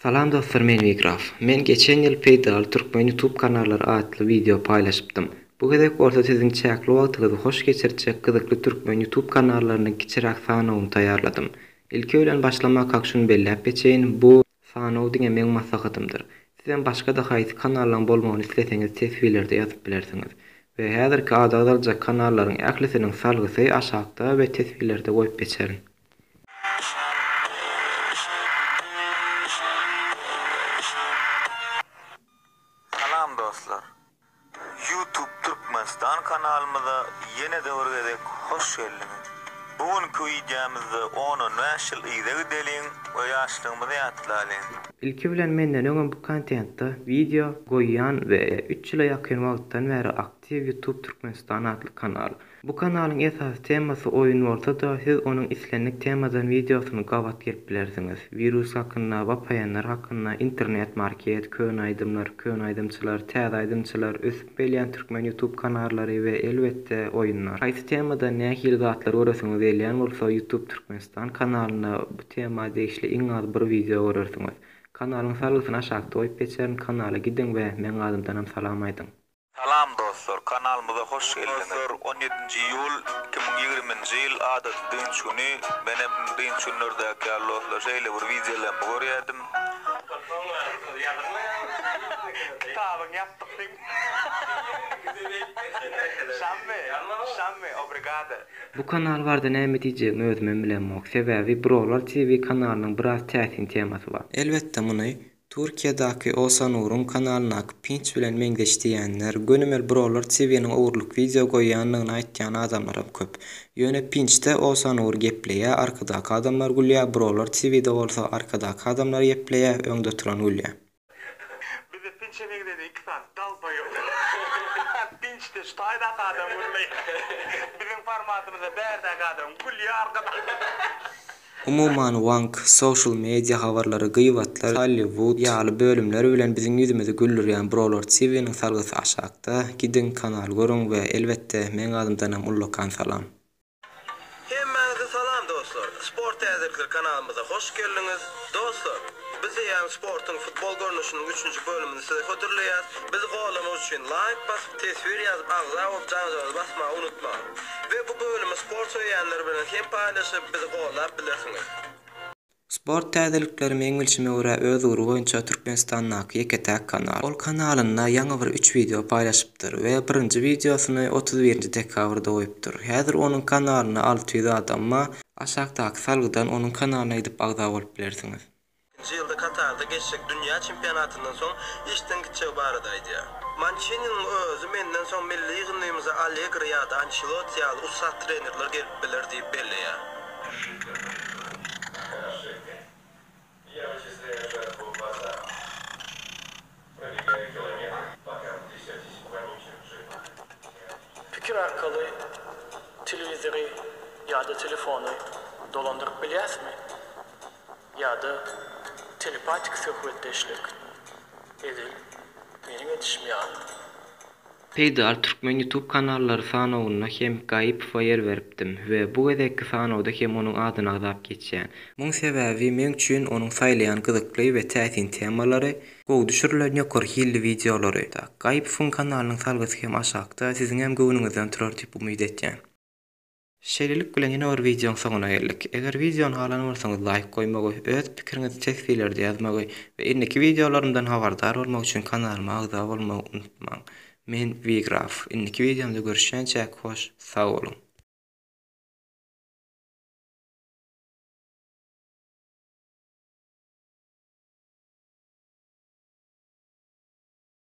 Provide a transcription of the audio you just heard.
Salam dostlar men Wigraf. Men geçen ýyl Peýdaly türkmen youtube kanallary atly wideo paýlaşypdym. Bu gezek bolsa siziň çäkli wagtyňyzy hoş geçirtjek gyzykly türkmen youtube kanallarynyň kiçiräk sanawyny taýýarladym. Ilki bilen başlamakak şuny belläp geçeýin bu sanaw diňe meň maslahatymdyr. Sizem başgada haýsy kanallaň bolmagyny isleseňiz teswirlerde ýazyp bilersiňiz. We häzirki ady agzaljak kanallaryň ählisiniň salgysy aşakda we teswirlerde goýup geçerin. Salam dostlar! Youtube Türkmenistan kanalymyza ýene-de bir gezek hoş geldiňiz! Bu günki wideomyzda on-on bäş ýyl yza gideliň we ýaşlygymyzy ýatlalyň! Ilki bilen menden öňem bu kontentde wideo goýýan we üç ýyla ýakyn wagtdan bäri aktiw Youtube Türkmenistan atly kanal. Bu kanalyň esasy temasy oýun bolsa-da, siz onuň islendik temadan wideosyny gabat gelip bilersiňiz. Wirus hakynda, vpn-ler hakynda, internet market, köne aýdymlar, köne aýdymçylar, täze aýdymçylar, ösüp gelýän türkmen youtube kanarlary we elbetde oýunlar. Haýsy temadan nähili zatlar göresiňiz gelýän bolsa youtube Türkmenistan kanalynda bu tema degişli iň az bir wideo görersiňiz. Kanalyň salgysyny aşakda goýup geçerin, kanala gidiň we meň adymdanam salam aýdyň. Salam dostlar kanalymyza hoş geldiňiz. Dostlar on ýedinji iýul 2020-nji ýyl adaty dynç güni menem dynç günlerdäki ýaly dostlar şeýle bir wideolammy görýädim. Kitabyň ýapdyk diň. Şammy, Şammy, obrigado. Bu kanal barada näme diýjegimi özümem bilemok. Sebäbi Brolar TV kanalynyň biraz täsin temasy bar. Elbetde muny Türkiýedäki Osanuryň kanalyndaky Pinç bilen meňzeş diýýänler, gönümel Brolar TV-niň ogurlyk wideo goýýandygyny aýtýan adamlaram köp. Ýöne Pinçde Osanur gepleýä, arkadaky adamlar gülýä, Brolar TV-de bolsa arkadaky adamlar gepleýä, öňde oturan gülýä. Bizde pinçe meňzedi iki sany dalbaýok. Pinçde şu taýdaky adam gürleýär. Biziň formatymyzda bärdäki adam gülýär arkada. Umuman wank, social media habarlary, gybatlar, Hollywood ýaly bölümler bilen biziň ýüzümizi güldürýän Brolar TV-niň salgysy aşakda, gidiň kanaly görüň we elbetde meň adymdanam ullakan salam. Hemmäňize salam dostlar! Sport täzelikleri kanalymyza hoş geldiňiz! Dostlar, biz eýýäm sportuň futbol görnüşiniň üçünji bölümini size hödürleýäs. Bizi goldamak üçin laýk basyp, teswir ýazyp, agza bolup jaňjagazy basmagy unutmaň! We bu bölümi sport söýýänler bilen hem paýlaşyp bizi goldap bilersiňiz. Sport täzelikleri meň bilşime görä öz ugry boýunça Türkmenistandaky ýeke-täk kanal. Ol kanalynda ýaňy bir üç wideo paýlaşypdyr we birinji wideosyny 31-nji dekabrda goýupdyr. Häzir onuň kanalynda 600 adam bar. Aşakdaky salgydan onuň kanalyna gidip agza bolup bilersiňiz. Nji ýylda Katarda geçjek dünýä çempionatyndan soň işden gitjegi barada aýdýar. Mançininiň özi menden soň milli ýygyndymyza Allegri ýa-da Ançelotti ýaly ussat trenerler gelip biler diýip belleýär. Pikir arkaly telewizory ýa-da telefony dolandyryp bilýäsmi? Ýa-da telepatik söhbetdeşlik edil meniň edişim ýaly. Peýdaly türkmen youtube kanallary sanawynda hem Gaýypowa ýer beripdim we bu gezekki sanawda hem onuň adyny agzap geçýän. Muň sebäbi meň üçin onuň saýlaýan gyzykly we täsin temalary, gowy düşürilen ýokary hilli wideolary. Gaýypowyň kanalynyň salgysy hem aşakda, siziňem göwnüňizden turar diýip umyt etýän. Şeýlelik bilen ýene bir wideoň soňuna geldik. Eger wideony halan bolsaňyz laýk goýmagy, öz pikiriňizi teswirlerde ýazmagy we indiki wideolarymdan habardar bolmak üçin kanalyma agza bolmagy unutmaň. Men Wigraf. Indiki wideomda görüşýänçäk hoş sag boluň.